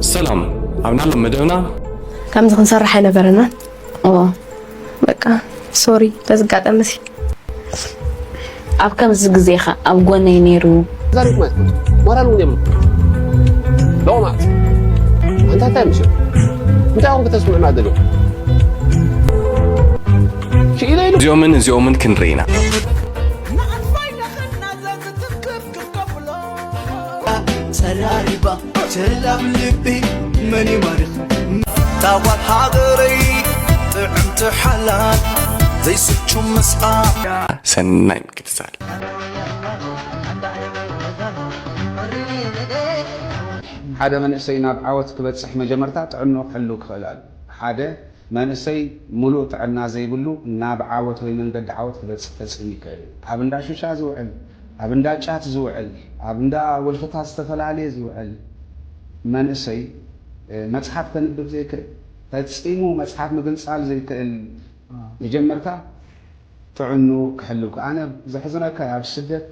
ሰላም፣ ኣብ ናሎም መደብና ከምዚ ክንሰርሕ ኣይነበረናን። ኦ በቃ ሶሪ በዚ ኣጋጣሚ እዚ። ኣብ ከምዚ ግዜኻ ኣብ ጎነይ ነይሩ። ዛሬ ማለት ነው ሞራል እውን የብሉ ለውማት አንተ እንታይ ምሽ እንታይ አሁን ከተስምዑና ደሎ ሽኢለ ኢሉ እዚኦምን እዚኦምን ክንርኢ ኢና። ሰራሪባ ቸላብ ልቢ መን ይማርኽ ታዋት ሃገረይ ጥዕምቲ ሓላል ዘይስቹ ምስኣ ሰናይ ምክትታል። ሓደ መንእሰይ ናብ ዓወት ክበጽሕ መጀመርታ ጥዕንኡ ክሕሉ ክኽእል ኣሎ። ሓደ መንእሰይ ሙሉእ ጥዕና ዘይብሉ ናብ ዓወት ወይ መንገዲ ዓወት ክበጽሕ ፈጺሙ ይክእል እዩ። ኣብ እንዳ ሹሻ ዝውዕል፣ ኣብ እንዳ ጫት ዝውዕል፣ ኣብ እንዳ ወልፍታት ዝተፈላለየ ዝውዕል መንእሰይ መጽሓፍ ከንብብ ዘይክእል፣ ፈጺሙ መጽሓፍ ምግንጻል ዘይክእል መጀመርታ ጥዕንኡ ክሕልው። ኣነ ዘሕዝነካ ኣብ ስደት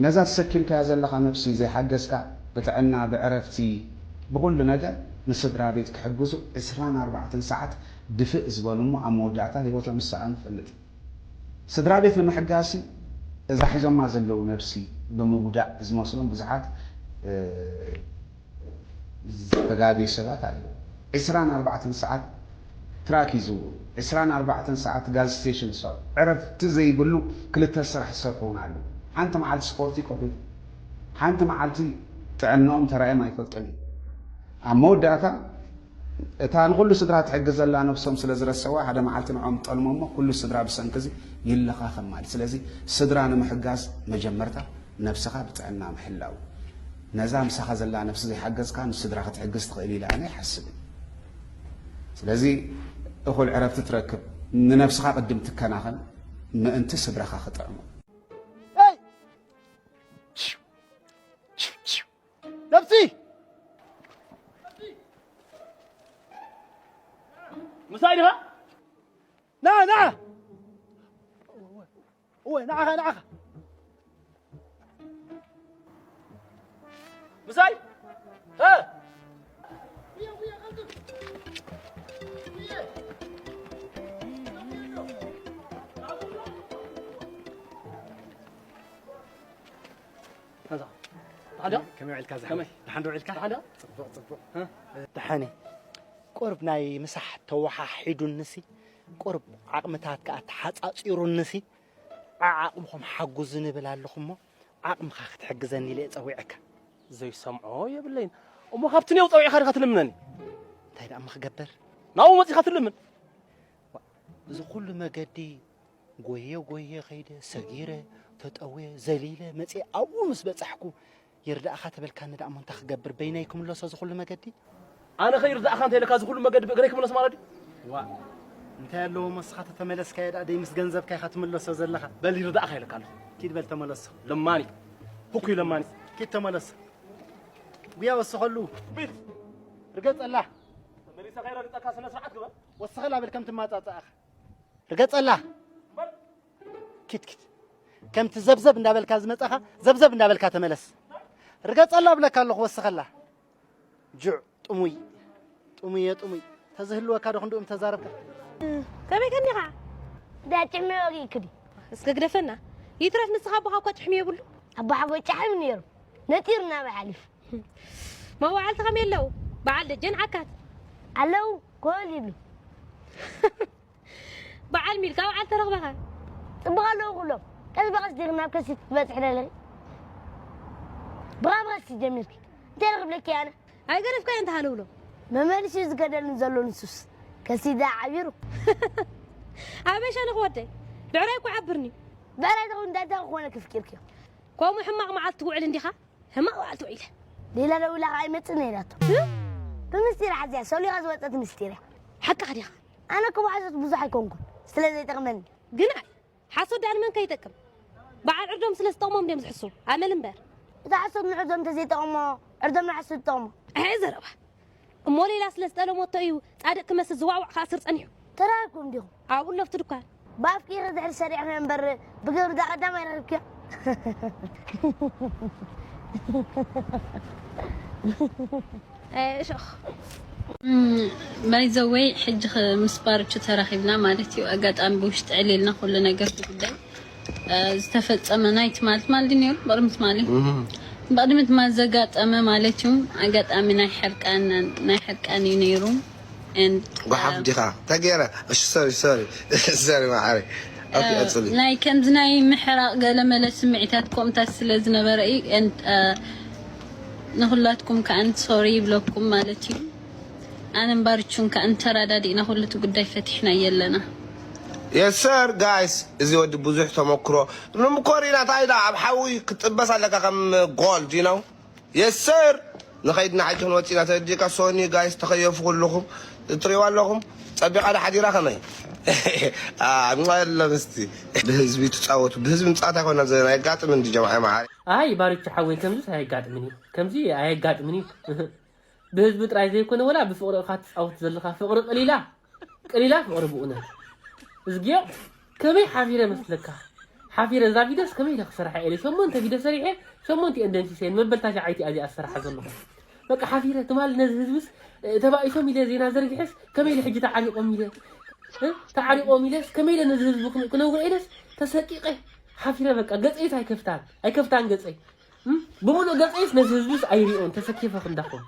ነዛ ተሰኪምካያ ዘለኻ ነብሲ ዘይሓገዝካ ብጥዕና ብዕረፍቲ ብኹሉ ነገር ንስድራ ቤት ክሕግዙ ዕስራን ኣርባዕተን ሰዓት ድፍእ ዝበሉ እሞ ኣብ መወዳእታ ህይወቶም ዝሰኣኑ ፈልጥ። ስድራ ቤት ንምሕጋዝሲ እዛ ሒዞማ ዘለዉ ነብሲ ብምጉዳእ ዝመስሎም ብዙሓት ዝተጋገዩ ሰባት ኣለዉ። ዕስራን ኣርባዕተን ሰዓት ትራክ ይዝውሩ፣ ዕስራን ኣርባዕተን ሰዓት ጋዝ ስቴሽን ይሰርሑ፣ ዕረፍቲ ዘይብሉ ክልተ ስራሕ ዝሰርሑ እውን ኣለዉ። ሓንቲ መዓልቲ ስፖርት ይከዱ፣ ሓንቲ መዓልቲ ጥዕንኦም ተራእዮም ኣይፈልጡን እዩ። ኣብ መወዳእታ እታ ንኹሉ ስድራ ትሕግዝ ዘላ ነብሶም ስለ ዝረሰዋ ሓደ መዓልቲ ንዖም ጠልሞ እሞ ኩሉ ስድራ ብሰንኪ እዚ ይለኻኸም ማለት። ስለዚ ስድራ ንምሕጋዝ መጀመርታ ነብስኻ ብጥዕና ምሕላው። ነዛ ምሳኻ ዘላ ነብሲ ዘይሓገዝካ ንስድራ ክትሕግዝ ትኽእል ኢለ ኣነ ኣይሓስብን። ስለዚ እኹል ዕረፍቲ ትረክብ፣ ንነብስኻ ቅድም ትከናኸን ምእንቲ ስድራኻ ክጥዕሙ። ነብሲ ምሳይ ዲኻ ና ና እወ ንዓኻ ንዓኻ ምሳይ እ ከመይ ውዕልካ ዝሓወይ? ደሓን ዶ ውዒልካ? ጽቡቕ ጽቡቕ። ደሓነ። ቁርብ ናይ ምሳሕ ተወሓሒዱንሲ ቁርብ ዓቕምታት ከኣ ተሓጻጺሩንሲ ዓዓቕምኹም ሓጉዙኒ እብል ኣለኹ እሞ ዓቕምኻ ክትሕግዘኒ ኢለ እየ ጸዊዐካ። ዘይሰምዖ የብለይን። እሞ ካብቲ ኔው ጸዊዕኻ ዲኻ ትልምነኒ? እንታይ ደኣ እሞ ክገብር? ናብኡ መጺኻ ትልምን? እዚ ኩሉ መገዲ ጎየ ጎየ ከይደ ሰጊረ ተጠውየ ዘሊለ መፅየ ኣብኡ ምስ በፃሕኩ ይርዳእኻ ተበልካኒ ደኣ እሞ እንታይ ክገብር በይነይ ክምለሶ እዚ ኩሉ መገዲ ኣነ ከ ይርዳእኻ እንተ ኢለካ እዚ ኩሉ መገዲ ብእግረይ ክምለስ ማለት ድዩ ዋ እንታይ ኣለዎ መስኻ ተተመለስካዮ ደኣ ደይ ምስ ገንዘብካ ኢኻ ትምለሶ ዘለኻ በል ይርዳእኻ ኢለካ ኣለኹ ኪድ በል ተመለሶ ለማኒ ህኩይ ለማኒ ኪድ ተመለሶ ጉያ ወስኸሉ ቢት ርገጸላ ተመሊሰ ከይረግጸካ ስነ ስርዓት ግበር ወስኸላ በል ከም ትማጻጻእኻ ርገጸላ ኪትኪት ከምቲ ዘብዘብ እንዳበልካ ዝመጻኻ ዘብዘብ እንዳበልካ ተመለስ ርገጸላ ብለካ ኣለኹ ወስኸላ ጁዕ ጥሙይ ጥሙየ ጥሙይ ተዝህልወካ ዶ ክንድኡ ምተዛረብካ ከመይ ከኒኻ ዳጭሕሚ ወጊእክዲ እስከ ግደፈና ይትረፍ ንስኻ ኣቦኻ እኳ ጭሕሚ የብሉ ኣቦሓጎይ ጫሕሚ ነይሩ ነጢሩ ናበይ ሓሊፉ መዋዕልቲ ከመይ ኣለዉ በዓል ደጀን ዓካት ኣለዉ ኮል ይብሉ በዓል ሚል ካብ ዓል ተረኽበኸ? ጽቡቕ ኣለዉ ኩሎም። ቀስ ብቐስ ዲኺ ናብ ከሲት ክትበጽሒ ደለኺ? ብቐስ ብቐስ ጀሚርኪ። እንታይ ኢለ ክብለኪ ኣነ? ኣይገደፍካዮን ተሃለውሎ። መመሊሱ እዩ ዝገደልኒ ዘሎ ንሱስ። ከሲት ደኣ ዓቢሩ። ኣበይ ሸነኽ ወደይ? ብዕራይ እኮ ዓብርኒ እዩ። ብዕራይ ተኾይኑ እንታይ እንታይ ክኾነኪ ፍቂርክዮ? ከምኡ ሕማቕ መዓልቲ ትውዕል እንዲኻ? ሕማቕ በዓል ተውዒለ። ሌላ ደዊላ ኸዓ ኣይመጽእን እየ ኢላቶ። ብምስጢር ሓዚኣ ሰሊኻ ዝወጸት ምስጢር እያ። ሓቅኻ ዲኻ? ኣነ እኮ ብሓሶት ብዙሕ ኣይኮንኩን ስለ ዘይጠቕመኒ። ግን ኣይ ሓሶት ደኣ ንመን ከ ይጠቅም? በዓል ዕርዶም ስለ ዝጠቕሞም ድዮም ዝሕስዉ? ኣመል እምበር። እታ ሓሶት ንዕርዶም እንተዘይጠቕሞ ዕርዶም ንሓሶት ይጠቕሞ። ኣይ ዘረባ። እሞ ሌላ ስለ ዝጠለመቶ እዩ ጻድቕ ክመስል ዝዋዕዋዕ ክኣስር ጸኒሑ። ተራኺብኩም ዲኹም? ኣብኡ ኣሎ ኣብቲ ድኳን። ብኣፍኪ ኢኺ ድሕሪ ሰሪዕኺ እምበር ብግብሪ እዛ ቀዳማይ ረኺብክዮ። ባይ ዘ ወይ ሕጂ ምስ ባርቹ ተራኺብና ማለት እዩ። ኣጋጣሚ ብውሽጢ ዕሊልና ኩሉ ነገር እቲ ጉዳይ ዝተፈጸመ ናይ ትማሊ ትማሊ ድዩ ነይሩ? ብቕድሚ ትማሊ ብቕድሚ ትማሊ ዘጋጠመ ማለት እዩ። ኣጋጣሚ ናይ ሕርቃን ናይ ሕርቃን እዩ ነይሩ። ጓሓፍ ዲኻ ተገይረ። እሺ ሶሪ ሶሪ ሶሪ ማዓሪ። ኦኬ ቀጽሊ። ናይ ከምዚ ናይ ምሕራቕ ገለ መለ ስምዒታት ኮምታት ስለ ዝነበረ እዩ። ንኹላትኩም ከኣ ሶሪ ይብለኩም ማለት እዩ። ኣነን ባርቹን ከኣ እንተራዳዲእና ኩሉ እቲ ጉዳይ ፈቲሕናዮ ኣለና። የሰር ጋይስ፣ እዚ ወዲ ብዙሕ ተመክሮ ንምኮር ኢና። እንታይ ዳ ኣብ ሓዊ ክትጥበስ ኣለካ ከም ጎልድ ዩ ነው። የሰር ንኸይድና ሕጂ ክንወፅእ ኢና። ተረዲእካ ሶኒ ጋይስ፣ ተኸየፉ ኩልኹም እትሪዋ ኣለኹም። ፀቢቓ ዳ ሓዲራ ከመይ ኣምሎም እስቲ። ብህዝቢ ትፃወቱ ብህዝቢ ምፃወት ኣይኮና ዘና የጋጥም እንዲ ጀማዓ መዓሪ። ኣይ ባርቹ ሓወይ ከምዚ ኣየጋጥምን እዩ። ከምዚ ኣየጋጥምን እዩ። ብህዝቢ ጥራይ ዘይኮነ ወላ ብፍቕሪ ኢኻ ትጻወት ዘለኻ ፍቕሪ ቅሊላ ቅሊላ ፍቕሪ ብእውነት እዝግዮ ከመይ ሓፊረ መስለካ ሓፊረ እዛ ቪደስ ከመይ ኢለ ክሰርሓ ኢለ ሸሞንተ ቪደ ሰሪሐ ሸሞንተ እንደንሲሰን መበልታ ሸዓይቲ እዚኣ ዝሰርሓ ዘለኹ በቃ ሓፊረ ትማል ነዚ ህዝብስ ተባኢሶም ኢለ ዜና ዘርጊሐስ ከመይ ኢለ ሕጂ ተዓሪቆም ኢለ ተዓሪቆም ኢለስ ከመይ ኢለ ነዚ ህዝቢ ክነውግሮ ኢለስ ተሰቂቀ ሓፊረ በቃ ገፀይስ ኣይከፍታን ኣይከፍታን ገፀይ ብምሉእ ገፀይስ ነዚ ህዝብስ ኣይሪኦን ተሰኪፈ ክንዳኹም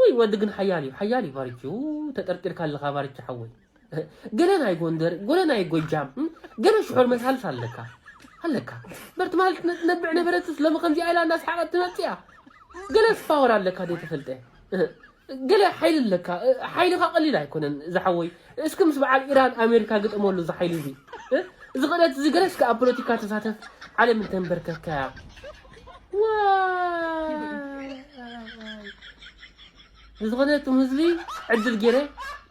ውይ ወዲ ግን ሓያል እዩ ሓያል እዩ ባርቹ ተጠርጢርካ ኣለኻ ባርቹ ሓወይ ገለ ናይ ጎንደር ገለ ናይ ጎጃም ገለ ሽሑር መሳልስ ኣለካ ኣለካ በርቲ ማለት ነብዕ ነበረትስ ሎሚ ከምዚኣ ኢላ እናስሓቀት ትመፅእ እያ ገለስ ፓወር ኣለካ ዘይተፈልጠ ገለ ሓይሊ ኣለካ ሓይልኻ ቀሊል ኣይኮነን ዝሓወይ እስኪ ምስ በዓል ኢራን ኣሜሪካ ግጠመሉ እዚ ሓይሊ እዚ እዚ ክእለት እዚ ገለስ ከኣ ፖለቲካ ተሳተፍ ዓለም እንተንበርከካ እያ ብዝኾነ እቱም ህዝቢ ዕድል ገይረ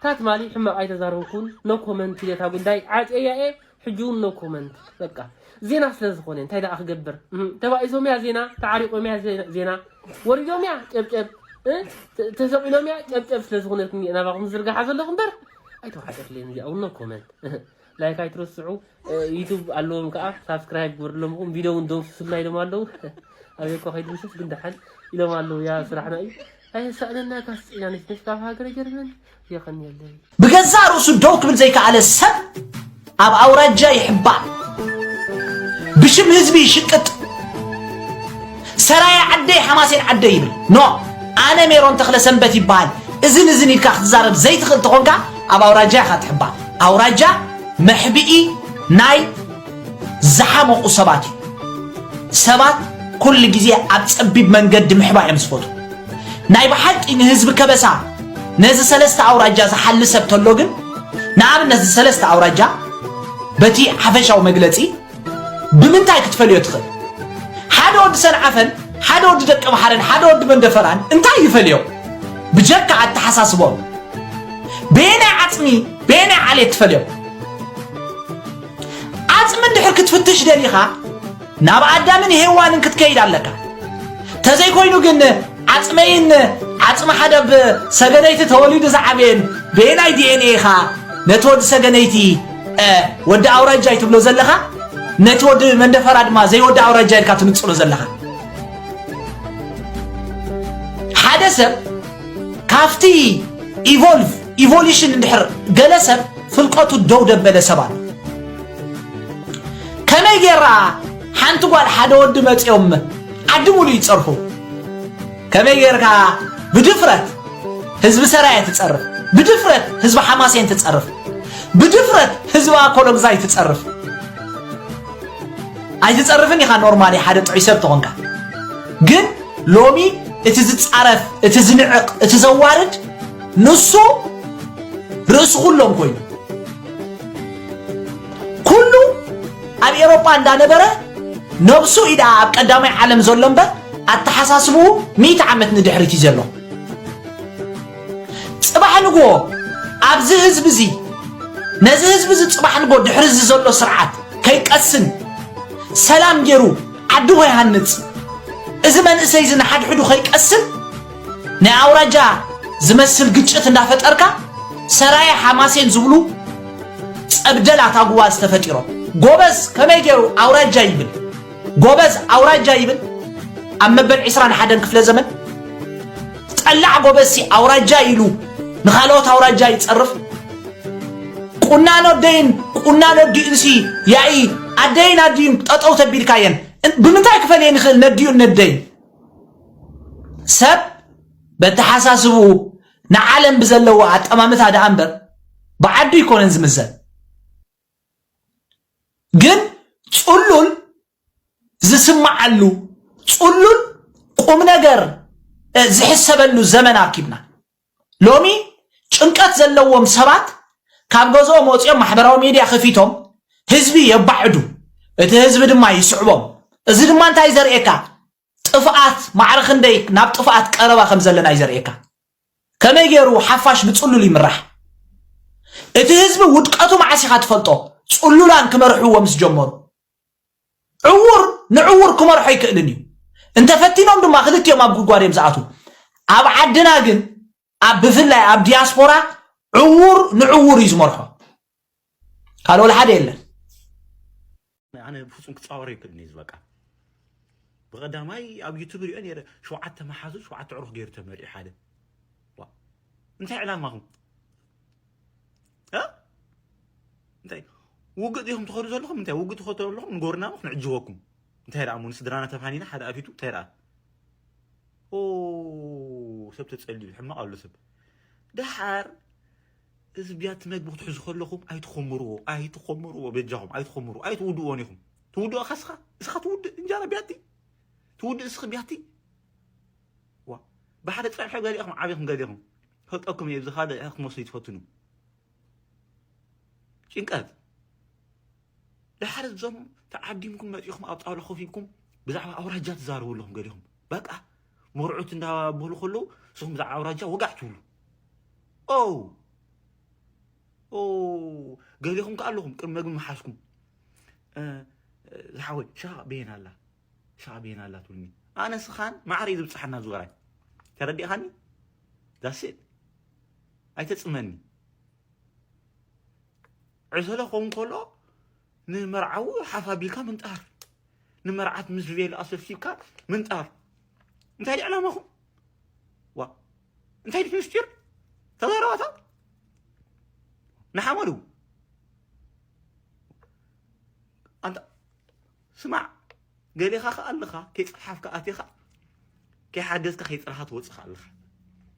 ታት ማሊ ሕማቕ ኣይተዛረብኩን no comment ኢለ እታ ጉዳይ ዓፅየያ እየ ሕጂ እውን no comment በቃ ዜና ስለ ዝኾነ እንታይ ደኣ ክገብር ተባኢሶም እያ ዜና ተዓሪቆም እያ ዜና ወሪዶም እያ ጨብጨብ ተሰቂሎም እያ ጨብጨብ ስለ ዝኾነትኒ ናባኹም ዝርጋሓ ዘለኹ እምበር ኣይተዋሓጠትልን እዚኣ እውን no comment ላይክ ኣይትረስዑ ዩቱብ ኣለዎም ከዓ ሳብስክራይብ ግበርሎም ኹም ቪዲዮ እውን ደምስሱልና ኢሎም ኣለዉ ኣበይ እኳ ከይድምስስ ግን ደሓን ኢሎም ኣለዉ ያ ስራሕና እዩ ኣየሳእነና ካስፅና ነሽ ካብ ሃገረ ጀርመን የኸንየለይ ብገዛእ ርእሱ ደው ክብል ዘይከኣለ ሰብ ኣብ ኣውራጃ ይሕባእ፣ ብሽም ህዝቢ ይሽቅጥ፣ ሰራየ ዓደይ ሓማሴን ዓደይ ይብል። ኖ ኣነ ሜሮን ተኽለሰንበት ይበሃል። እዝን እዝን ኢልካ ክትዛረብ ዘይትኽእል ተኾንካ ኣብ ኣውራጃ ኢኻ ትሕባእ። ኣውራጃ መሕብኢ ናይ ዝሓመቑ ሰባት እዩ። ሰባት ኩሉ ግዜ ኣብ ጸቢብ መንገዲ ምሕባእ እዮም ዝፈትዉ። ናይ ብሓቂ ንህዝቢ ከበሳ ነዚ ሰለስተ ኣውራጃ ዝሓሊ ሰብ ተሎ ግን ንኣብነት እዚ ሰለስተ ኣውራጃ በቲ ሓፈሻዊ መግለጺ ብምንታይ ክትፈልዮ ትኽእል? ሓደ ወዲ ሰንዓፈን ሓደ ወዲ ደቂ ምሓረን ሓደ ወዲ መንደፈራን እንታይ ይፈልዮም? ብጀካ ኣተሓሳስቦም በየናይ ዓፅሚ በየናይ ዓሌት ትፈልዮም? ዓፅሚ እንድሕር ክትፍትሽ ደሊኻ ናብ ኣዳምን ሄዋንን ክትከይድ ኣለካ። ተዘይኮይኑ ግን ዓፅመይን ዓፅሚ ሓደ ብ ሰገነይቲ ተወሊዱ ዝዓበየን በየናይ ዲኤንኤ ኢኻ ነቲ ወዲ ሰገነይቲ ወዲ ኣውራጃይ ትብሎ ዘለኻ ነቲ ወዲ መንደፈራ ድማ ዘይወዲ ኣውራጃይ ኢልካ ትንፅሎ ዘለኻ ሓደ ሰብ ካብቲ ኢቮልቭ ኢቮሉሽን እንድሕር ገለ ሰብ ፍልቀቱ ደው ደበለ ሰብ ኣሎ ከመይ ጌራ ሓንቲ ጓል ሓደ ወዲ መፅኦም ዓዲ ሙሉ ይፀርፉ ከመይ ጌርካ ብድፍረት ህዝቢ ሰራየ ትፀርፍ ብድፍረት ህዝቢ ሓማሴን ትፀርፍ ብድፍረት ህዝቢ ኣኮሎግዛይ ትፀርፍ ኣይትፀርፍን ኢኻ ኖርማሊ ሓደ ጥዑይ ሰብ ተኾንካ ግን ሎሚ እቲ ዝፃረፍ እቲ ዝንዕቕ እቲ ዘዋርድ ንሱ ርእሲ ኩሎም ኮይኑ ኩሉ ኣብ ኤሮጳ እንዳነበረ ነብሱ ኢዳ ኣብ ቀዳማይ ዓለም ዘሎ እምበር ኣተሓሳስብኡ ሚእቲ ዓመት ንድሕሪት እዩ ዘሎ ፅባሕ ንጎ ኣብዚ ህዝቢ እዚ ነዚ ህዝቢ እዚ ፅባሕ ንጎ ድሕሪ እዚ ዘሎ ስርዓት ከይቀስን ሰላም ገይሩ ዓዲ ከይሃንፅ እዚ መንእሰይ እዚ ንሓድሕዱ ከይቀስን ናይ ኣውራጃ ዝመስል ግጭት እንዳፈጠርካ ሰራየ ሓማሴን ዝብሉ ፀብደላት ኣጉባዝ ተፈጢሮም ጎበዝ ከመይ ገይሩ ኣውራጃ ይብል ጎበዝ ኣውራጃ ይብል ኣብ መበል ዕስራን ሓደን ክፍለ ዘመን ቀላዕ ጎበዝሲ ኣውራጃ ኢሉ ንኻልኦት ኣውራጃ ይጸርፍ። ቁናኖ ኣደይን ቁናኖ ኣዲኡንሲ ያኢ ኣደይን ኣዲኡን ጠጠው ተቢልካየን። እን-፣ ብምንታይ ክፈልየን ይኽእል ነዲኡን ነደይን? ሰብ በተሓሳስብኡ ንዓለም ብዘለዎ ኣጠማምታ ደኣ እምበር ብዓዱ ኣይኮነን ዝምዘን። ግን ጽሉል ዝስምዓሉ፣ ጽሉል ቁም ነገር፣ እ፣ ዝሕሰበሉ ዘመን ኣርኪብና። ሎሚ ጭንቀት ዘለዎም ሰባት ካብ ገዝኦም ወጺኦም ማሕበራዊ ሚድያ ከፊቶም ህዝቢ የባዕዱ፣ እቲ ህዝቢ ድማ ይስዕቦም። እዚ ድማ እንታይ ዘርእየካ? ጥፍኣት ማዕረ ክንደይ ናብ ጥፍኣት ቀረባ ከም ዘለና እዩ ዘርእየካ። ከመይ ገይሩ ሓፋሽ ብጽሉል ይምራሕ? እቲ ህዝቢ ውድቀቱ መዓስ ኢኻ ትፈልጦ? ጽሉላን ክመርሕዎ ምስ ጀመሩ። ዕዉር ንዕዉር ክመርሖ ኣይክእልን እዩ። እንተፈቲኖም ድማ ክልቲኦም ኣብ ጉድጓድ እዮም ዝኣትዉ። ኣብ ዓድና ግን፣ ኣብ ብፍላይ ኣብ ዲያስፖራ ዕዉር ንዕዉር እዩ ዝመርሖ። ካልእ ወላ ሓደ የለን። ኣነ ብፍጹም ክጻወር ኣይክእልን እዩ ዝበቃ። ብቐዳማይ ኣብ ዩቱብ ሪኦ ነይረ፣ ሸውዓተ መሓዙ ሸውዓተ ዕሩኽ ገይሩ ተመሪዑ ሓደ። ዋ፣ እንታይ ዕላማኹም? እ? እንታይ ውግእ ዲኹም ትኸዱ ዘለኹም? እንታይ ውግእ ትኸዱ ዘለኹም? ንጎርና እሞ ክንዕጅበኩም። እንታይ ደኣ እሞ ንስድራና ተፋኒና ሓደ ኣፊቱ እንታይ ደኣ? ኦ፣ ሰብ ተጸልዩ፣ ሕማቕ ኣሎ ሰብ። ደሓር እዚ ብያቲ መግቢ ክትሕዙ ከለኹም ኣይትኾምርዎ፣ ኣይትኾምርዎ፣ በጃኹም ኣይትኾምርዎ፣ ኣይትውድእዎን ኢኹም። ትውድኦ ኻስኻ፣ እስኻ ትውድእ እንጀራ ብያቲ? ትውድእ እስኺ ብያቲ? ዋ፣ ብሓደ ጸብሒ ገሊእኹም ዓቢኹም ገሊኹም። ፈልጠኩም እየ፣ ብዚ ካልእ ክትመስሉ ይትፈትኑ። ጭንቀት። ድሓር እዞም ተዓዲምኩም መጺኹም ኣብ ጣውላ ኮፍ ኢልኩም ብዛዕባ ኣውራጃ ትዛረቡ ኣለኹም ገሊኹም። በቃ መርዑት እንዳበሉ ከለዉ ንስኹም ብዛዕባ ኣውራጃ ወጋዕ ትብሉ። ኦ! ኦ! ገሊኹም ከኣ ኣለኹም ቅድሚ መግቢ ምሓዝኩም። እ፣ ዝሓወይ፣ ሻቕ በየን ኣላ? ሻቕ በየን ኣላ ትብሉኒ። ኣነ ስኻን ማዕረ እዩ ዝብጽሓና ዝወራይ። ተረዲእኻኒ? That's it። ኣይተጽመኒ። ዕሰለ ክኸውን ከሎ ንመርዓዊ ሓፍ ኣቢልካ ምንጣር፣ ንመርዓት ምስ ቬሎ ኣሰብሲብካ ምንጣር። እንታይ ድዩ ዕላማኹም? ዋ፣ እንታይ ድዩ ምስጢር? ተዛረባታ ንሓመዱ። ኣንታ ስማዕ፣ ገሌኻ ከኣ ኣለኻ፣ ከይጸሓፍካ ኣቲኻ፣ ከይሓገዝካ ከይጸረኻ ትወጽእ ከኣ ኣለኻ።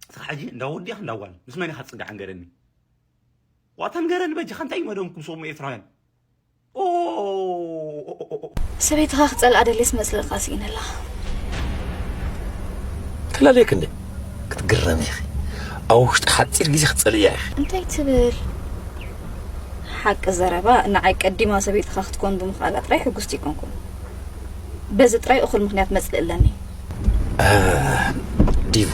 እስኻ ሕጂ እንዳ ወዲ ኢኻ እንዳ ጓል፣ ምስ መን ኢኻ ትጽጋዕ ንገረኒ? ዋታ ንገረኒ በጃኻ፣ እንታይ እዩ መደብኩም ሰሙ ኤርትራውያን? ኦ፣ ኦ፣ ኦ፣ ኦ፣ ኦ። ሰበይትኻ ክጸልኣ ደልየስ መጽለልካ ስኢነላ። ተላለየክ እንዴ? ክትግረሚ ኢኺ። ኣብ ውሽጢ ሓጺር ግዜ ክትጸልእያ ኢኺ። እንታይ ትብል? ሓቂ ዘረባ፣ ንዓይ ቀዲማ ሰበይትኻ ክትኮን ብምኽኣላ ጥራይ ሕጉስቲ ኣይኮንኩን። በዚ ጥራይ እኹል ምኽንያት መጽልኢ ኣለኒ። እ፣ ዲቡ፣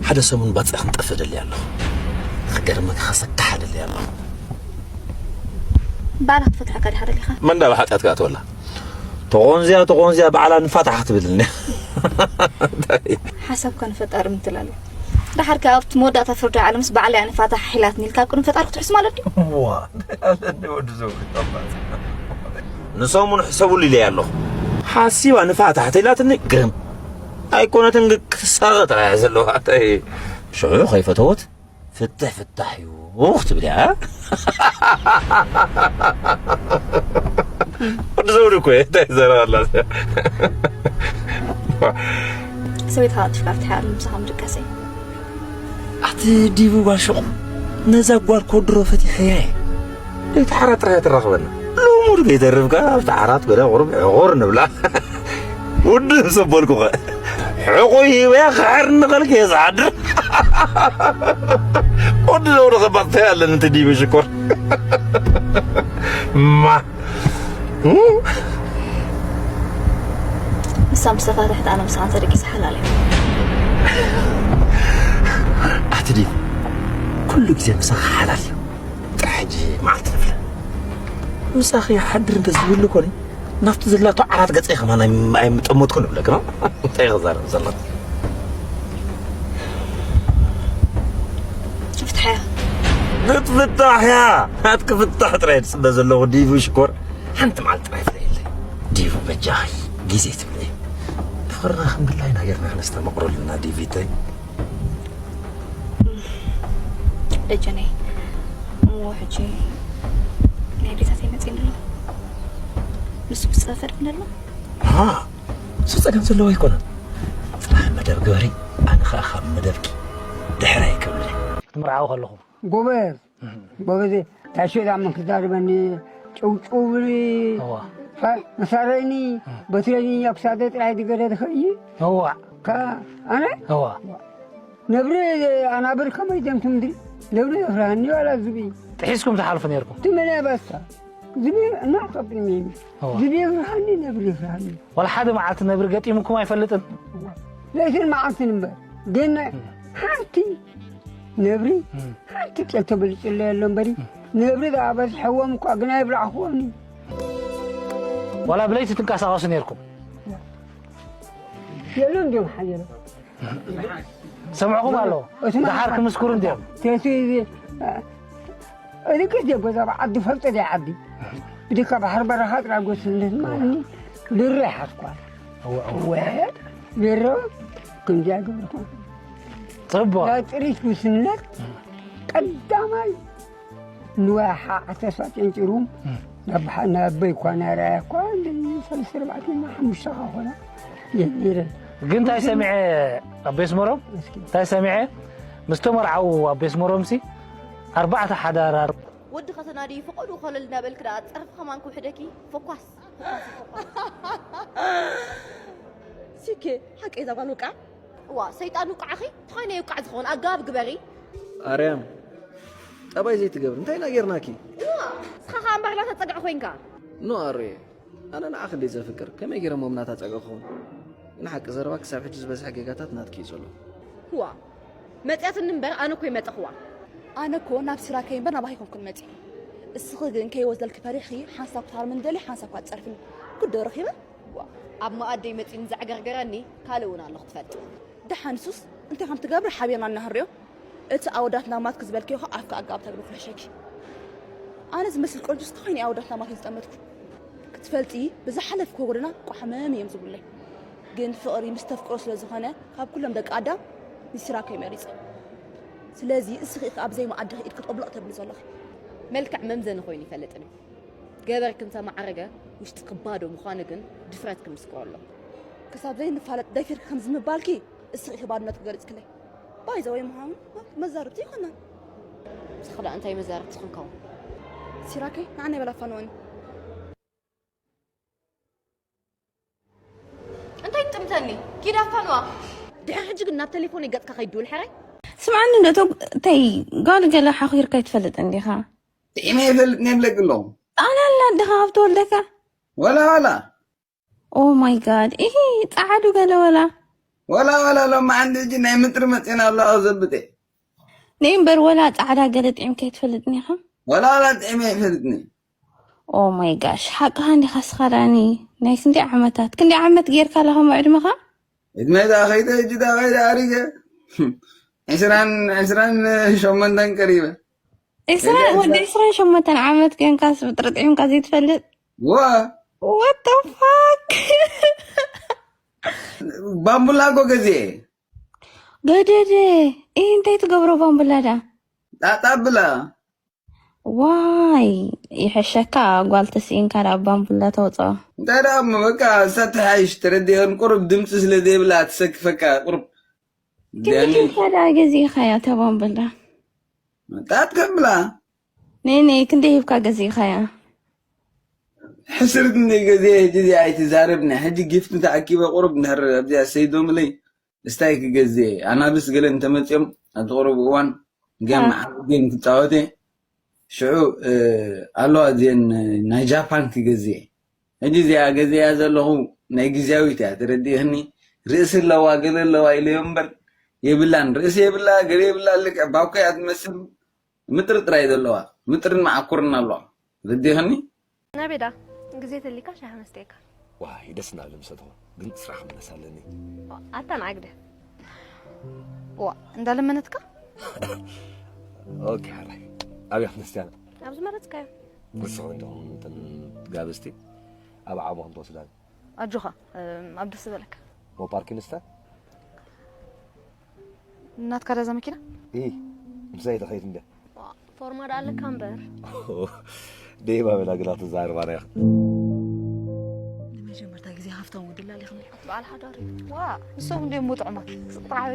ሓደ ሰሙን ባጽዕ ክንጠፍእ ደልየ ኣለኹ። ክገርመካ፣ ከሰክሓ ደልየ ኣለኹ። ባዕላ ክትፈትሓካ ዲኻ ደሊኻ? መን ዳ ብሓጢኣት ከኣ ትበላ? ተቖንዝያ፣ ተቖንዝያ፣ ባዕላ ንፋታሕ ክትብልኒ። እንታይ? ሓሳብካ ንፈጣሪ ምትላል። ደሓር ከኣ ኣብቲ መወዳእታ ፍርዲ ዓለምስ ባዕላ እያ ንፋታሕ ሒላትኒ ኢልካ ኣብ ቅድሚ ፈጣሪ ክትሕሱ ማለት ድዩ? ዋ፣ ኣለኒ ወዲ ዘውዲ። ንሰሙን ሕሰቡሉ ኢለ እያ ኣለኹ። ሓሲባ ንፋታሕ ተኢላትኒ ግርም። ኣይኮነትን ግን ክሳቐ ጥራይ እያ ዘለዋ። እንታይ? ሽዑ ከይፈተወት ፍትሕ ፍታሕ እዩ ክትብል እያ። ወዲ ዘውዲ እኮ እዩ። እንታይ ይዛረብ ኣላ? ሰበይትኻ ቀልጢፍካ ፍትሓ እያ፣ ምሳኻ ምድቃሰይ። ኣቲ ዲቡ ጓል ሹቕ፣ ነዛ ጓል ኮድሮ ፈቲሐያ እየ። ለይቲ ዓራት ጥራይ እያ ትራኽበና። ልሙድ ከይተርፍ ከኣ ኣብቲ ዓራት ገለ ቁሩብ ዕቑር ንብላ። ውድብ ሰበልኩኸ። ሕቑ ሂበያ ክሕር ንኸልክ እየ ዝሓድር። ወዲ ዘውዲ ኸባቕ እንታይ ኣለኒ እቲ ዲቡ ሽኮር። ማ ንሳ ምስ ተፋትሐት ኣነ ምሳኻ እንተደቂሰ ሓላል እየ። ኣቲ ዲቡ፣ ኩሉ ግዜ ምሳኻ ሓላል እዩ። ጥራሕ ሕጂ መዓልቲ ንፍለ። ምሳኺ ይሓድር እንተ ዝህሉ ኮኒ፣ ናብቲ ዘላቶ ዓራት ገጸይ ከማን ኣይ-፣ ኣይምጠመትኩን እብለኪ፣ ኖ? እንታይ ክዛረብ ዘለኹ? ፍትሓያ። ክትፍታሕ እያ። ናትኪ ፍታሕ ጥራይ ዝጽበ ዘለኹ ዲቡ ሽኮር። ሓንቲ መዓልቲ ጥራይ ፍለየለይ። ዲቡ በጃኺ ግዜ ትብለይ። ፍቅርና ከም ድላይና ጌርና ክነስተማቕረልና ዲቪተይ። ደጀነይ፣ እሞ ሕጂ ናይ ኣዴታተይ መጺእኒ ኣሎ። ንሱ ክጸፈር እንደ ኣሎ። ሃ፣ እሱ ጸገም ዘለዎ ኣይኮነን። ጽባሕ መደብ ግበሪ፣ ኣነ ኸኣ ካብ መደብኪ ድሕር ኣይከብለይ። ክትምርዓው ከለኹም ጎበዝ ጎበዝ ታሸላ ምን ክዛርበኒ ጭውጭውብኒ እዋ። መሳረኒ በትረኒ ኣብ ክሳደ ጥራይ ዝገደ ዝኸይ እዋ ኣነ እዋ ነብሪ ኣናብር ከመይ ደምቱ ምድሪ ነብሪ የፍርሃኒ ዋላ ዝብኢ ጥሒስኩም ትሓልፉ ነርኩም ትመነ በሳ ዝብኢ እናጠብኒ እዋ። ዝብኢ የፍርሃኒ ነብሪ የፍርሃኒ ዋላ ሓደ መዓልቲ ነብሪ ገጢሙኩም ኣይፈልጥን ለይትን መዓልትን እምበር ግን ሓንቲ ነብሪ ሓንቲ ጨል ተበልጭለ የሎ እምበሪ ነብሪ ዝኣበዝሐዎም እኳ ግን ኣይብላዕኽዎም እዩ ዋላ ብለይቲ ትንቀሳቐሱ ነርኩም የሎ እንዲዮም ሓየሎ ሰምዕኹም ኣሎ እቲ መ- ድሓር ክምስክሩ እንዲዮም ተቲ እዚ ግዜ ጎዛ ዓዲ ፈልጦ ደ ዓዲ ብድካ ባሕር በረኻ ጥራጎስነት ማኒ ልረ ሓትኳል ወ ልረ ክንዚያ ግብርኳ ጽቡቕ ናይ ጥሪት ጉስነት ቀዳማይ ንዋይ ሓዕተሳ ጨንጭሩ ናብ ኣበይ እኳ ናይ ራያ እኳ ሰለስተ ኣርባዕተ ሓሙሽተ ካ ኮና የኒረን ግን እንታይ ሰሚዐ ኣቤ ኣስመሮም እንታይ ሰሚዐ ምስ ተመርዓው ኣቤ ኣስመሮምሲ ኣርባዕተ ሓዳራት ወዲ ከተናዲ ፈቐዱ ኮለል እናበልክ ደኣ ጸርፊ ከማን ክውሕደኪ ፎኳስ ሲኬ ሓቀይ እዛ ጓል ውቃዕ እዋ ሰይጣን ውቃዕኺ ትኾይነ ይውቃዕ ዝኾን ኣገባብ ግበሪ ኣርያም ጠባይ ዘይትገብር እንታይ ኢና ጌርናኪ እዋ እስኻ ኸኣ እምበር ናታ ጸግዒ ኮይንካ ኖ ኣሮየ ኣነ ንዓኺ እንደ ዘፍቅር ከመይ ገይረ ሞም ናታ ጸግዒ ክኸውን ግን ሓቂ ዘረባ ክሳብ ሕጂ ዝበዝሐ ጌጋታት ናትኪ እዩ ዘሎ እዋ መጽያትኒ እምበር ኣነ እኮ ይመጸኽዋ ኣነ እኮ ናብ ስራከይ እምበር ናባኺ ኮንኩን መጽእ እስኺ ግን ከይወስደልኪ ፈሪሕኺ ሓንሳብ ክትሃርምኒ ደልየ ሓንሳብ ክትጸርፍኒ ጉዶ ረኺበ ኣብ መኣደይ መጺኡ ንዘዕገርገረኒ ካልእ እውን ኣሎ ክትፈልጥ ደሓን ሱስ እንታይ ከም ትገብሪ ሓቢርና እናህርዮ እቲ ኣወዳትና ማትክ ዝበልክዮ ኸ ኣፍካ ኣጋብ ተግቢ ክሕሸኪ ኣነ ዝመስል ቆንጆ ዝተኾይነ ኣወዳትና ማት ዝጠመትኩ ክትፈልጢ ብዝሓለፍክዎ ጎደና ቋሕመም እዮም ዝብለይ ግን ፍቕሪ ምስ ተፍቅሮ ስለ ዝኾነ ካብ ኩሎም ደቂ ኣዳም ንሲራኮ ይመሪጸ ስለዚ እስኺ ኢኺ ኣብ ዘይመኣድኺ ኢድ ክትቕብልቕ ተብሊ ዘለኺ መልክዕ መምዘኒ ኮይኑ ይፈልጥን እዩ ገበርኪ እንተማዕረገ ውሽጥኪ ባዶ ምዃኑ ግን ድፍረትኪ ምስክሮ ኣሎ ክሳብ ዘይንፋለጥ ደፊርኪ ከምዚ ምባልኪ እስኺ ኢኺ ባዶነት ክገልጽክለይ ባይዘወይ ምዃኑ መዛርብቲ ይኮናን ንስኺ ደኣ እንታይ መዛርብቲ ክንከውን ሲራከይ ንዓናይ በላፋንወኒ እንታይ ትጥምተኒ ኪድ ኣፋንዋ ድሕሪ ሕጂ ግን ናብ ቴሌፎነይ ገጽካ ከይድውል ሕራይ ስምዓኒ ዶ ተይ ጓል ገለ ሓኺርካ ኣይትፈልጥን ዲኻ ጥዒመ ይፈልጥ ነብለቂ ኣለኹ ጣልያን ኣድኻ ኣብ ተወልደካ ወላ ወላ ኦ ማይ ጋድ ኢሂ ጻዓዱ ገለ ወላ ወላ ወላ ሎማዓንቲ ሕጂ ናይ ምጥሪ መፅና ኣሎ ኣዘብጤ ነይ እምበር ወላ ጻዕዳ ገለ ጥዒምካ ኣይትፈልጥን ኢኻ ወላ ወላ ጥዒመ ይፈልጥኒ ኦ ማይ ጋሽ ሓቅኻ እንዲኻ ስኻ ዳኒ ናይ ክንደይ ዓመታት ክንደይ ዓመት ጌርካ ኣለኻ ዕድመኻ ዕድመይ ዳ ኸይደ ሕጂ ዳ ኸይደ ኣሪገ ዕስራን ዕስራን ሸሞንተን ቀሪበ ዕስራ ወዲ ዕስራን ሸሞንተን ዓመት ኮንካስ ብጥሪ ጥዒምካ ዘይትፈልጥ ዋ What the fuck ባምቡላ እኮ ገዚኤ ገደደ ይህ እንታይ ትገብሮ ባምቡላ ዳ ጣጣ ብላ ዋይ ይሕሸካ ጓል ተስኢንካ ዳ ባምቡላ ተውፅኦ እንታይ ደኣ እሞ በቃ እሳ ትሓይሽ ተረዲአን ቁሩብ ድምፂ ስለ ዘይብላ ትሰክፈካ ቁሩብ ክንደይ ሂብካ ዳ ገዚእኻያ እታ ባምቡላ ጣት ከብላ ነይ ነይ ክንደይ ሂብካ ገዚእኻያ ሕስርት እንደ ገዜ ሕጂ እዚኣ ኣይትዛረብኒ ሕጂ ጊፍት ተኣኪበ ቁሩብ እንድሕር ኣብዚኣ ሰይዶምለይ እስታይ ክገዜ ኣናብስ ገለ እንተመፅኦም ኣብቲ ቁሩብ እዋን ጌም ዓቢ ጌም ክፃወት እየ ሽዑ ኣለዋ እዚአን ናይ ጃፓን ክገዜ ሕጂ እዚኣ ገዜያ ዘለኹ ናይ ግዜያዊት እያ ተረዲእኽኒ ርእሲ ኣለዋ ገለ ኣለዋ ኢለዮ እምበር የብላን ርእሲ የብላ ገለ የብላ ልክዕ ባኮ እያ ትመስል ምጥሪ ጥራይ ዘለዋ ምጥርን መዓኩርን ኣለዋ ተረዲእኽኒ ናበይ ዳ ግዜ ተሊካ ሻሂ መስተየካ ዋይ ደስ እናበለ ምሰተኹ ግን ስራሕ ክምለስ ኣለኒ ኣታ ንዓግደ ዋ እንዳለመነትካ ኦኬ ሓራይ ኣብያ ክትመስትያና ኣብ ዝመረፅካዮ ንስኹም እንዲኹም እተን ጋብዝቲ ኣብ ዓቦኹም ትወስዳን ኣጆኻ ኣብ ደስ ዝበለካ ሞ ፓርኪንስታ? ናትካ ዳዛ መኪና? ኢ ምሳይ ተኸይድ እንደ ፎርማ ዳ ኣለካ እምበር። ደይባ በላ ግላ ትዛረባና ኢኻ። ንመጀመርታ ግዜ ሃፍታም ወዲ ላሊኽኒ። በዓል ሓዳር እዩ። ዋ ንሶም እንዲዮም ጥዑማት። ስጥራዊ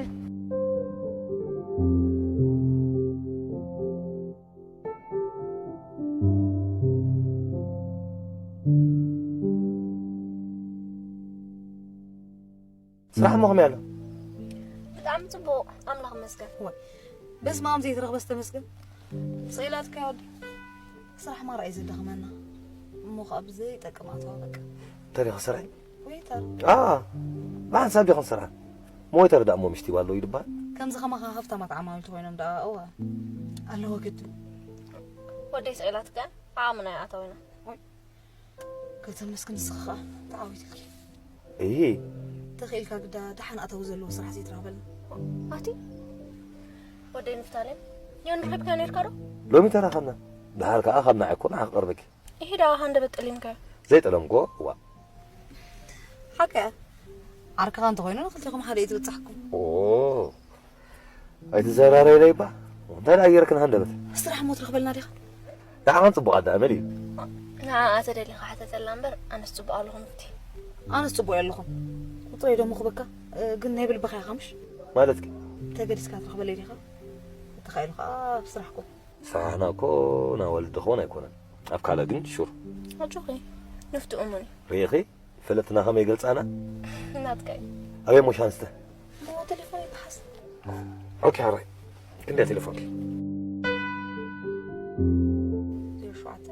ስራሕ ሞ ከመይ ኣሎ? ብጣዕሚ ፅቡቅ ኣምላኽ መስገን። በስመ ኣብ ዘይትረኽበስ ተመስገን። ስኢላትካ ወዲ ስራሕ ማራ እዩ ዘዳኽመና። እሞ ከዓ ብዘይጠቅም ኣተዋ በቃ። እንታይ ዲኻ ስራሕ? ወይተር ኣ ብሓንሳብ ዲኹም ስራሕ? ሞይተር ዳ እሞ ምሽቲ ባሎ ይድባል። ከምዚ ከማኻ ሃፍታማት ዓማዊልቲ ኮይኖም ደኣ እዋ ኣለዎ ግድን። ወደይ ስኢላትካ ዓቕምና ይኣተው ኢና። ከተመስግን ንስኻ ከዓ ተዓዊትልኪ። እሂ ተኽኢልካ ግዳ ደሓን ኣታዊ ዘለዎ ስራሕ ዘይትረኽበልና። ኣቲ ወደይ ንፍታሌም ዮን ረኺብካ ነርካ ዶ? ሎሚ ተራኸብና። ድሓር ከዓ ካብ ንዓይ እኮ ንዓኺ ቀርበኪ። ይሄዳ ሃንደበት ጠሊምካዮ። ዘይጠለምኮ ዋ ሓቀ ዓርክኻ እንተኾይኑ ንክልቲኹም ሓደ እዩ ትብጻሕኩም። ኦ ኣይትዘራረይ ለይባ እንታይ ደኣ ጌርክን ሃንደበት ስራሕ ሞ ትረኽበልና ዲኻ? ንዓኻን ጽቡቕ ኣዳመድ እዩ ንዓ ኣተ ደሊኻ ሓተተላ እምበር ኣነስ ጽቡቕ ኣለኹ ንፍቲ። ኣነስ ጽቡቕ ኣለኹም ቁጥረይ ደሞ ክበካ ግን ናይ ብልብኻ ኢኻ ምሽ ማለትኪ ተገዲስካ ትረኽበለይ ዲኻ? ተኻኢሉ ከዓ ኣብ ስራሕኩም ስራሕና እኮ ናወልድ ክኾን ኣይኮነን ኣብ ካልእ ግን ሹር ኣጆኺ ንፍቲ እሙን እዩ። ርኢኺ ፈለጥትና ከመይ ገልጻና ናትካ እዩ። ኣበይ ሞሻንስተ ሞ ቴሌፎን ይበሓስ። ኦኬ ሓራይ ክንደይ ቴሌፎንኪ ዜሮ ሸውዓተ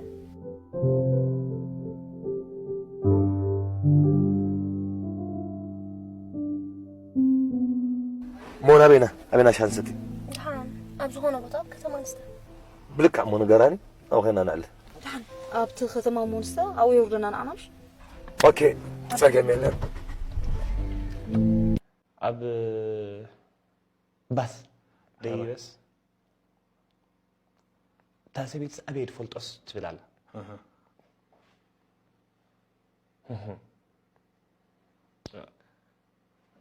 ሞ ናበይና ኣበይና ሻንሰቲ ደሓን ኣብ ዝኾነ ቦታ ኣብ ከተማ ንስተ ብልክዕ ሞ ንገራኒ ኣብኡ ኸይና ንዕለ ደሓን ኣብቲ ከተማ ሞንስተ ኣብኡ የውርደና ንዓና ምሽ ኦኬ ጸገም የለን ኣብ ባስ ደይበስ እታ ሰበይትስ ኣበይ ትፈልጦስ ትብል ኣላ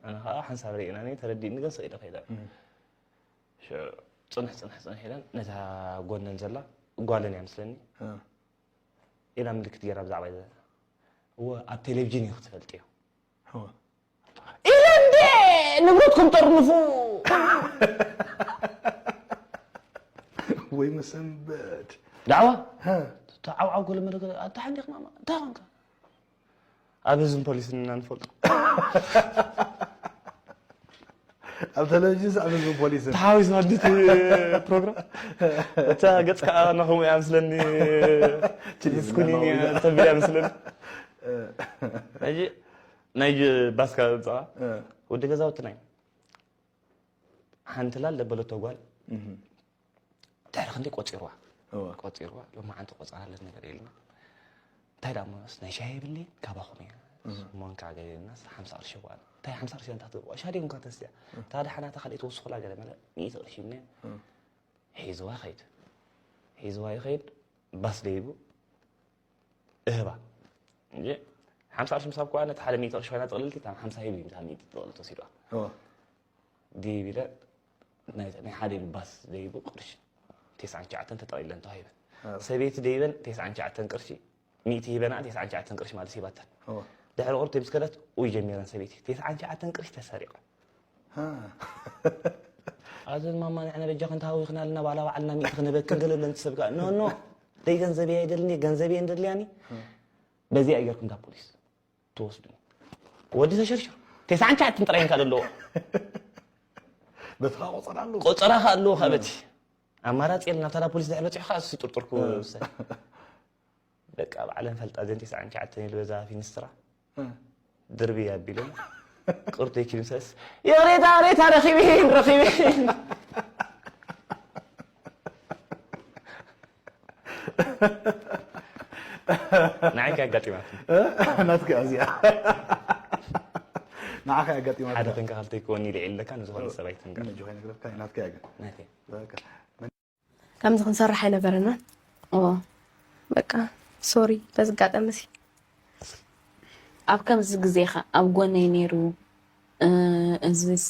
ኣነ ከዓ ሓንሳብ ርኢናኒ ተረዲእኒ ግን ስኢለ ከይደ ሽዑ ፅንሕ ፅንሕ ፅንሕ ኢለን ነታ ጎነን ዘላ ጓለን እያ ምስለኒ ኢላ ምልክት ገይራ ብዛዕባ እወ ኣብ ቴሌቪዥን እዩ ክትፈልጥዮ ኢለ እንዴ ንብረትኩም ጠርንፉ ወይ መሰንበት ዳዕዋ ተዓውዓው ገለ መለ ኣታ ሓንዲቕ ማማ እንታይ ኾንካ ኣብ ህዝብን ፖሊስን ኢና ንፈልጦ ኣብ ቴሌቪዥን ኣብ ህዝብን ፖሊስን ተሓዊስ ወዲት ፕሮግራም እታ ገጽ ከዓ ናኸምኡ እያ ምስለኒ ስኩኒን እያ ተቢል እያ ምስለኒ ናይ ባስካ ዘምፅኣ ወዲ ገዛውትና እዩ ሓንቲ ላል ለበለቶ ጓል ድሕሪ ክንደይ ቆፂርዋ ቆፂርዋ ሎማዓንቲ ቆፀራ ለት ነገር የልና እንታይ ዳ መስ ናይ ሻሂ የብለይን ካባኹም እያ ሞንካ ገለና ሓምሳ ቅርሺ ጓል እንታይ ሓምሳ ቅርሺ እንታ ትብቆ ሻዲ እንኳ ተስያ እታ ደሓና እታ ካልእ ትወስኹላ ገለ መለ ሚእቲ ቅርሺ እኒያ ሒዝዋ ይኸይድ ሒዝዋ ይኸይድ ባስ ደይቡ እህባ እንጂ ሓምሳ ቅርሺ ምሳብ ከዋ ነቲ ሓደ ሚእቲ ቅርሺ ኮይና ጥቕልልቲ እታ ሓምሳ ሂቡ እዩ ምሳ ሚእቲ ጥቕልል ተወሲድዋ ድይብ ኢለ ናይ ሓደ ኢሉ ባስ ደይቡ ቅርሺ ቴስዓን ትሽዓተን ተጠቕሊለን ተዋሂበን ሰበይቲ ደይበን ቴስዓን ትሽዓተን ቅርሺ ሚእቲ ሂበና ቴስዓን ትሽዓተን ቅርሺ ማለት ሂባተን ድሕሪ ቁርብ ምስ ከደት ውይ ጀሚረን ሰበይቲ ቴስዓን ትሽዓተን ቅርሺ ተሰሪቐ ኣዘን ማማ ንሕና በጃኽን ተሃዊኽና ኣለና ባላ ባዕልና ሚእቲ ክንህበክን ገለ ብለን ትሰብካ ኖ ኖ ደይ ገንዘብ እያ ይደልኒ ገንዘብ እየ እንደልያኒ በዚኣ ጌርኩም ካብ ፖሊስ ትወስዱኒ ወዲ ተሸርሽሩ ቴስዓን ትሽዓተን ጥራይ እንካ ዘለዎ በትኻ ቆፀራ ኣለዎ ቆፀራ ከ ኣለዎ ካበቲ ኣማራፂ የለን ኣብታ ፖሊስ ድሕር በፂሑ ከዓ እሱ ጥርጥርኩ ውሰድ በቃ ባዕለን ፈልጣ ዘን ቴስዓን ትሽዓተን ኢሉ በዛ ፊንስትራ ድርቢ ኣቢሎም ቁርደይ ኪምሰስ ይቕሬታ ቅሬታ ረኺብን ረኺብን ንዓይ ከ ኣጋጢማት ናትካ እዚኣ ንዓኻ ኣጋጢማት ሓደ ክንካ ካልተይ ክወኒ ኢለ ኢለካ ንዝኾነ ሰብ ኣይትንገር ነጆ ከይነግረካ ናትካ ያገ ናተይ በቃ ከምዚ ክንሰርሕ ኣይነበረናን። እዎ በቃ ሶሪ በዚ ኣጋጣሚ እዚ። ኣብ ከምዚ ግዜ ኸ ኣብ ጎነይ ነይሩ እዚስ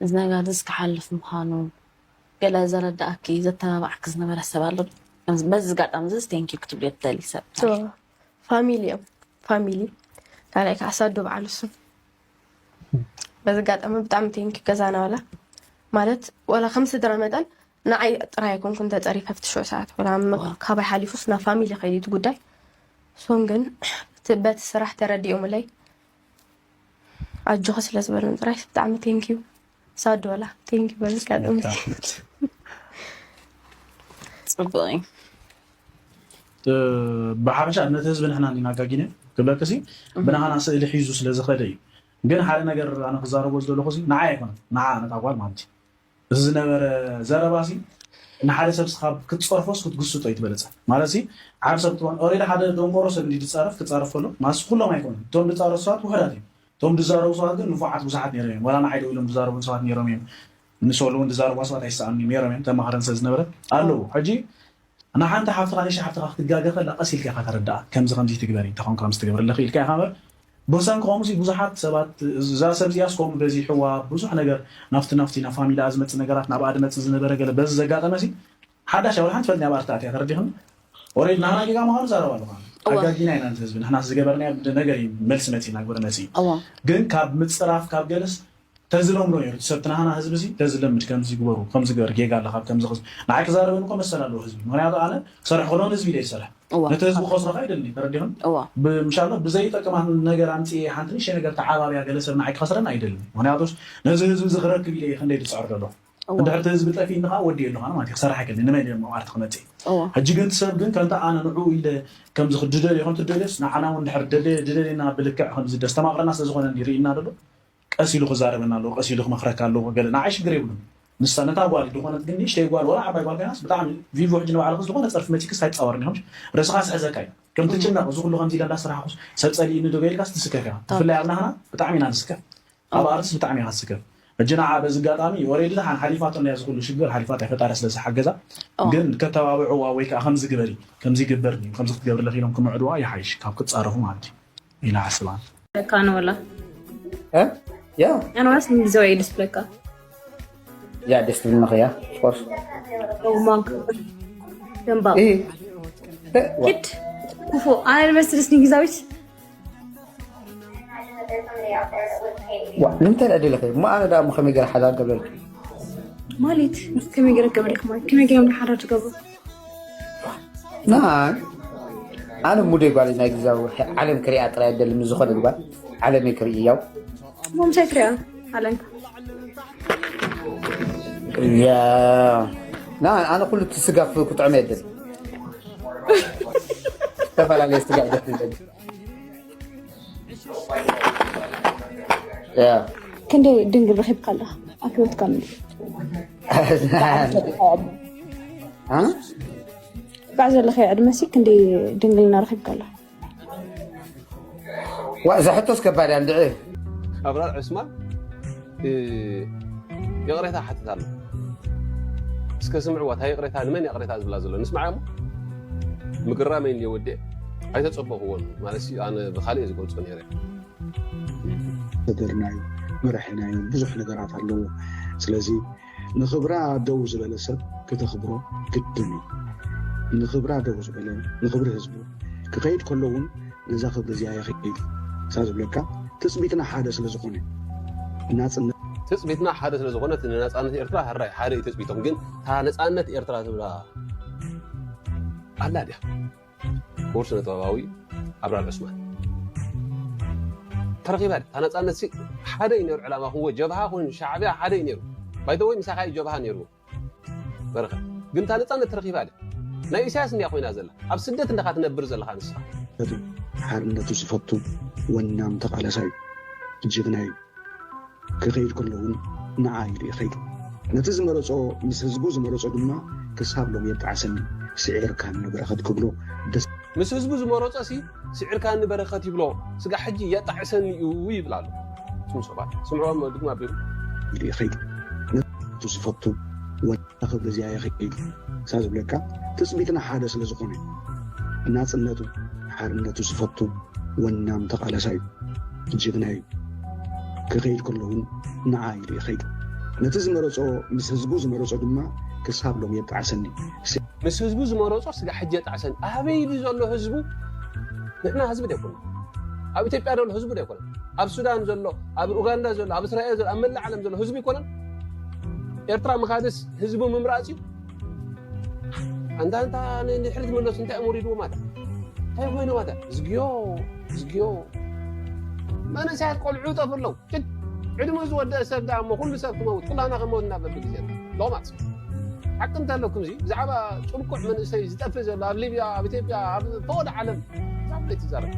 እዚ ነገር እዚ ክሓልፍ ምዃኑ ገለ ዘረዳእኪ ዘተባባዕኪ ዝነበረ ሰብ ኣሎ? በዚ ኣጋጣሚ እዚ ቴንኪዩ ክትብልዮ ትደሊ ሰብ? ፋሚሊ እዮም። ፋሚሊ ካልኣይ ከዓ ሳዶ በዓል እሱ። በዚ ኣጋጣሚ ብጣዕሚ ቴንኪዩ ገዛና ዋላ ማለት ዋላ ከም ስድራ መጠን ንዓይ ጥራይ ኣይኮንኩን ተፀሪፈ ኣብቲ ሽዑ ሰዓት ዋላ ካባይ ሓሊፉስ ናብ ፋሚሊ ከይዱ እቲ ጉዳይ። እሶም ግን በቲ ስራሕ ተረዲኦምለይ ኣጆኺ ስለ ዝበሉን ጥራይ ብጣዕሚ ቴንኪዩ። ሳዶ ዋላ ቴንኪዩ በዚ ኣጋጣሚ። ፅቡቅ እዩ። ብሓፈሻ ነቲ ህዝቢ ንሕና እንዲና ኣጋጊነ ክብለክሲ ብናህና ስእሊ ሒዙ ስለ ዝኸደ እዩ። ግን ሓደ ነገር ኣነ ክዛረቦ ዝደለኹ ንዓይ ኣይኮነን ንዓ ነታ ጓል ማለት እዩ። እዚ ዝነበረ ዘረባ ሲ ንሓደ ሰብ ስኻብ ክትፀርፎስ ክትግስጦ እዩ ትበለፀ ማለት ሲ ዓብ ሰብ ትኾን ኦሬዲ ሓደ ደንቆሮ ሰብ እንዲ ዝፃረፍ ክፃረፍ ከሎ ማስ ኩሎም ኣይኮኑን እቶም ዝፃረፉ ሰባት ውሕዳት እዮም። እቶም ዝዛረቡ ሰባት ግን ንፉዓት ብዙሓት ነይሮም እዮም። ዋላ ንዓይ ደው ኢሎም ዝዛረቡ ሰባት ነይሮም እዮም። ንሶሉ እውን ዝዛረቡ ሰባት ኣይሰኣኑ ነይሮም እዮም። ተማሃረን ሰብ ዝነበረ ኣለዉ። ሕጂ ንሓንቲ ሓፍትኻ ንእሽተይ ሓፍትኻ ክትጋገ ከላ ቀስ ኢልካ ኢኻ ተረድኣ። ከምዚ ከምዚ ትግበሪ እንተኾን ከምዚ ትገብሪ ኣለኺ ኢልካ ኢኻ እምበር ብሰንኪ ከምዚ ብዙሓት ሰባት እዛ ሰብ እዚኣስ ከምኡ በዚሕዋ ብዙሕ ነገር ናፍቲ ናፍቲ ናብ ፋሚላ ዝመፅእ ነገራት ናብኣ ዝመፅእ ዝነበረ ገለ በዚ ዘጋጠመ ሲ ሓዳሽ ወላ ሓንቲ ፈልኒ ኣብ ኣርትኣት እያ ተረዲኽኒ። ኦሬድ ናህና ጌጋ ምዃኑ ዛረባ ኣለኻ ኣጋጊና ኢና ህዝቢ ንሕና ዝገበርና ነገር እዩ መልሲ መፂና ግብረ መፂ ግን ካብ ምፅራፍ ካብ ገለስ ተዝለምዶ ነይሩ እቲ ሰብ ትናህና ህዝቢ ሲ ተዝለምድ ከምዚ ግበሩ ከምዚ ግበር ጌጋ ኣለካ ከምዚ ክዝ ንዓይ ክዛረበኒ እኮ መሰል ኣለዎ ህዝቢ ምክንያቱ ኣነ ክሰርሕ ከሎ ንህዝቢ ኢለ ይሰርሕ ነቲ ህዝቢ ከስረካ ኣይደልኒ ተረዲኹም ምሻሎ ብዘይጠቅማ ነገር ኣምፅኤ ሓንቲ ንእሽተይ ነገር ተዓባብያ ገለ ሰብ ንዓይ ክኸስረኒ ኣይደልን ምክንያቱስ ነዚ ህዝቢ እዚ ክረክብ ኢለ እየ ክንደይ ዝፅዕር ዘሎ እንድሕር እቲ ህዝቢ ጠፊእኒ ከዓ ወዲኤ ኣለኹ ኣነ ማለት እየ ክሰርሕ ኣይክእልን ንመን እዮም መባእርቲ ክመፅእ ሕጂ ግን እቲ ሰብ ግን ከምቲ ኣነ ንዕኡ ኢለ ከምዚ ክድደልዮ ከምቲ ደልዮስ ንዓና እውን እንድሕር ደለየ ድደልየና ብልክዕ ከምዚ ደስተማቕረና ስለዝኾነ ርኢና ደሎ ቀስ ኢሉ ክዛረበና ኣለዎ፣ ቀስ ኢሉ ክመኽረካ ኣለዎ። ገለ ንዓይ ሽግር የብሉን። ንሳ ነታ ጓል ዝኾነት ግን ንእሽተይ ጓል ወላ ዓባይ ጓል ኮይናስ ብጣዕሚ ቪቮ ሕጂ ንባዕልኺ ዝኾነ ጸርፊ መጺክስ ኣይትጻወርን ኢኹም። ርእስኻ ስሕዘካ እዩ። ከም ትጭነቕ እዚ ኩሉ ከምዚ ኢለ እንዳሰራሕኩስ ሰብ ጸሊእኒ ዶ ገይልካስ ትስከፍ ኢኻ። ብፍላይ ኣብ ናህና ብጣዕሚ ኢና ንስከፍ። ኣብ ኣርትስ ብጣዕሚ ኢኻ ትስከፍ። ሕጂ ንዓ በዚ ኣጋጣሚ ወሬዲ ደሓን ሓሊፋቶ እንድያ እዚ ኩሉ ሽግር ሓሊፋቶ እያ ፈጣሪ ስለ ዝሓገዛ ግን ከተባብዕዋ ወይ ከዓ ከምዚ ግበሪ ከምዚ ይግበር ከምዚ ክትገብርለኺ ኢሎም ክምዕድዋ ይሓይሽ ካብ ክትጻረፉ ማለት እዩ። ኢላ ሓስባ። ለካ ነው ወላ እ ያ ኣነዋስ ንግዜዋ የድስ ብለካ ያ ደስ ትብል ነኸያ ኦፍኮርስ ማንክ ደንባ እ ኪድ ክፉ ኣነ መስልስ ንግዛዊት ዋ ንምንታይ ደኣ ደለኸ እሞ ኣነ ደኣ እሞ ከመይ ገይረ ሓዳር ገብረልኪ ማለት ከመይ ገይረ ገብረልክ ማለት ከመይ ገይሮም ሓዳር ትገብሩ ናይ ኣነ ሙደይ ጓል ናይ ግዛዊ ዓለም ክሪኣ ጥራይ ደሊ ምስ ዝኾነ ጓል ዓለመይ ክርኢ ያው እሞ ምሳይ ትሪኣ ዓለም ያ ና ኣነ ኩሉ እቲ ስጋ ክጥዕመ የደል ዝተፈላለየ ስጋ ደስ ይብል ያ ክንደይ ድንግል ረኺብካ ኣለኻ ኣብ ህይወትካ ምንዲ እ ባዕ ዘለኸ ዕድመ ሲ ክንደይ ድንግልና ረኺብካ ኣለኻ ዋ እዛ ሕቶስ ከባድ እያ እንድዒ ኣብራር ዕስማን እ፣ ይቕሬታ ሓትት ኣሎ እስከ ስምዕዋ እታ ይቕሬታ ንመን ይቕሬታ ዝብላ ዘሎ ንስምዓ እሞ ምግራመይ እንድየ ወዲአ ኣይተፀበኽዎን ማለት እዩ ኣነ ብካልእ እየ ዝገልፆ ነይረ ተደርናዩ መራሒናዩ ብዙሕ ነገራት ኣለዎ ስለዚ ንኽብራ ደው ዝበለ ሰብ ክተኽብሮ ግድን እዩ ንኽብራ ደው ዝበለ ንኽብሪ ህዝቡ ክኸይድ ከሎ እውን ነዛ ክብሪ እዚኣ የኽኢል እሳ ዝብለካ ትፅቢትና ሓደ ስለ ዝኾነ ናፅነት ትፅቢትና ሓደ ስለ ዝኾነ እቲ ንነፃነት ኤርትራ ሕራይ ሓደ እዩ ትፅቢቶም ግን እታ ነፃነት ኤርትራ ትብላ ኣላ ድያ ክቡር ስነ ጥበባዊ ኣብራር ዑስማን ተረኺባ ድያ እታ ነፃነት ሲ ሓደ እዩ ነይሩ ዕላማ ክንዎ ጀብሃ ኮይኑ ሻዕብያ ሓደ እዩ ነይሩ ባይተወይ ምሳኻ እዩ ጀብሃ ነይሩ በረኸት ግን እታ ነፃነት ተረኺባ ድያ ናይ ኢሳያስ እንድያ ኮይና ዘላ ኣብ ስደት እንዳኻ ትነብር ዘለኻ ንስኻ ሓርነቱ ዝፈቱ ወናም ተቓላሳይ ጅግና እዩ ክኸይድ ከሎ እውን ንዓ ኢሉ ይኸይዱ ነቲ ዝመረፆ ምስ ህዝቡ ዝመረፆ ድማ ክሳብ ሎም የጣዕሰኒ ስዒርካኒ በረኸት ክብሎ ደስ ምስ ህዝቡ ዝመረፆ ሲ ስዒርካኒ በረኸት ይብሎ ስጋ ሕጂ የጣዕሰኒ እዩ ይብል ኣሎ ስም ሰባት ስምዕዎም ድግማ ኣቢሉ ኢሉ ይኸይዱ ነቱ ዝፈቱ ወዳ ክብሪ እዚኣ ይኸይዱ እሳ ዝብለካ ትፅቢትና ሓደ ስለ ዝኾነ ናፅነቱ ሓርነቱ ዝፈቱ ወናም ተቓላሳይ ጅግና እዩ ክኸይድ ከሎ እውን ንዓ ኢሉ ይኸይዱ። ነቲ ዝመረጾ ምስ ህዝቡ ዝመረጾ ድማ ክሳብ ሎም የጣዕሰኒ። ምስ ህዝቡ ዝመረጾ ስጋ ሕጂ የጣዕሰኒ። ኣበይ ኢሉ ዘሎ ህዝቡ? ንሕና ህዝቢ ደይኮነ ኣብ ኢትዮጵያ ዘሎ ህዝቢ ደይኮነ ኣብ ሱዳን ዘሎ ኣብ ኡጋንዳ ዘሎ ኣብ እስራኤል ዘሎ ኣብ መላእ ዓለም ዘሎ ህዝቢ ይኮነን። ኤርትራ ምኻድስ ህዝቡ ምምራጽ እዩ። ኣንታ ኣንታ ንድሕሪት መለሱ እንታይ እሞ ሪድዎ ማታ እንታይ ኮይኑ ማታ ዝግዮ ዝግዮ መንእሰያት ቆልዑ ጠፍ ኣለዉ። ጭድ ዕድመ ዝወደአ ሰብ ደኣ እሞ ኩሉ ሰብ ክመውት ኩላና ክመውትና በብግዜ ሎማት ሓቂ እንተለኩም እዚ ብዛዕባ ጭልቁዕ መንእሰይ ዝጠፍእ ዘሎ ኣብ ሊብያ ኣብ ኢትዮጵያ ኣብ ፈወደ ዓለም ብዛዕባ ትዛረብ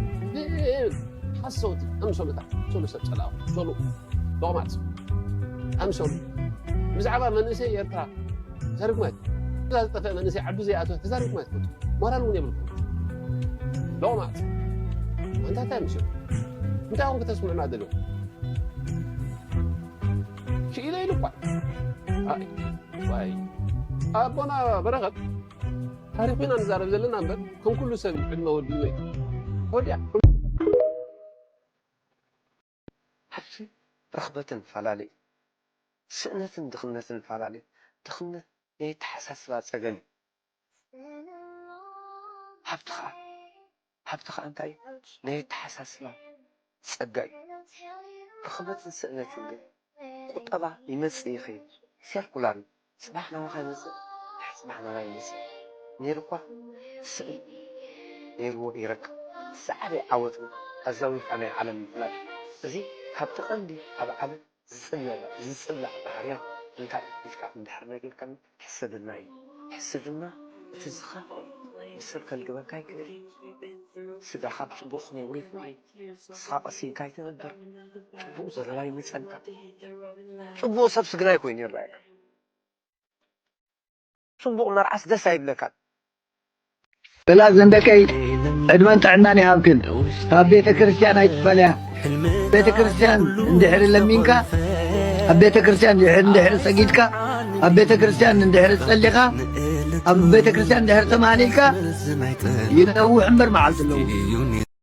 ሓሰውቲ ኣምሰሉታት ሰሉ ሰብ ጸላእኹ ሰሉ ሎማት ኣምሰሉ ብዛዕባ መንእሰይ ኤርትራ ተዛሪብኩም ኣይትፈልጡ። እዛ ዝጠፍአ መንእሰይ ዓዱ ዘይኣተወ ተዛሪብኩም ኣይትፈልጡ። ሞራል እውን የብልኩም። ሎማት ኣንታ እንታይ ምሽ እንታይ ኹም ክተስምዑና ደለኹ ክኢለ ኢሉ እኳ ኣይ ዋይ ኣቦና በረኸት ታሪኽ ኢና ንዛረብ ዘለና እምበር ከም ኩሉ ሰብ ዕድመ ወዲኡ እዩ። ወዲያ ሃብትን ርኽበትን ፈላለዩ። ስእነትን ድኽነትን ፈላለዩ። ድኽነት ናይ ኣተሓሳስባ ጸገም እዩ። ሃብቲ ኸኣ ሃብቲ ኸኣ እንታይ እዩ? ናይ ኣተሓሳስባ ጸጋ እዩ። ርኽበትን ስእነትን ግን ቁጠባ ይመጽእ ይኸይድ። ሴርኩላር እዩ። ጽባሕ ናባኻ ይመጽእ፣ ድሕሪ ጽባሕ ናባይ ይመጽእ። ነይሩ እኳ ስእን ነይርዎ ይረክብ። ዝዓበየ ዓወት እውን ኣዛዊርካ ናይ ዓለም ምፍላጥ። እዚ ካብቲ ቀንዲ ኣብ ዓለም ዝጽለእ ዝጽላእ ባህርያት እንታይ ኢልካ እንድሕር ነጊርካኒ ሕስድና እዩ። ሕስድና እቲ ዝኸፍእ ንሰብ ከልግበካ ይክእል እዩ። ስጋኻ ብጽቡቕ ክነብር ይኽእል እዩ። ንስኻ ቀሲንካ ኣይትነብር። ጽቡቕ ዘረባ ይመጸልካ። ጽቡቕ ሰብ ስግናይ ኮይኑ ይረኣየካ። ጽቡቕ መርዓስ ደስ ኣይብለካን። በላ ዘንደቀይ ዕድመን ጥዕናን ይሃብክን። ካብ ቤተ ክርስቲያን ኣይትፈለያ። ቤተ ክርስቲያን እንድሕር ለሚንካ፣ ኣብ ቤተ ክርስቲያን እንድሕር እንድሕር ሰጊድካ፣ ኣብ ቤተ ክርስቲያን እንድሕር ጸሊኻ፣ ኣብ ቤተ ክርስቲያን እንድሕር ተማሊልካ ይነውሕ እምበር መዓልቲ ኣለዎ።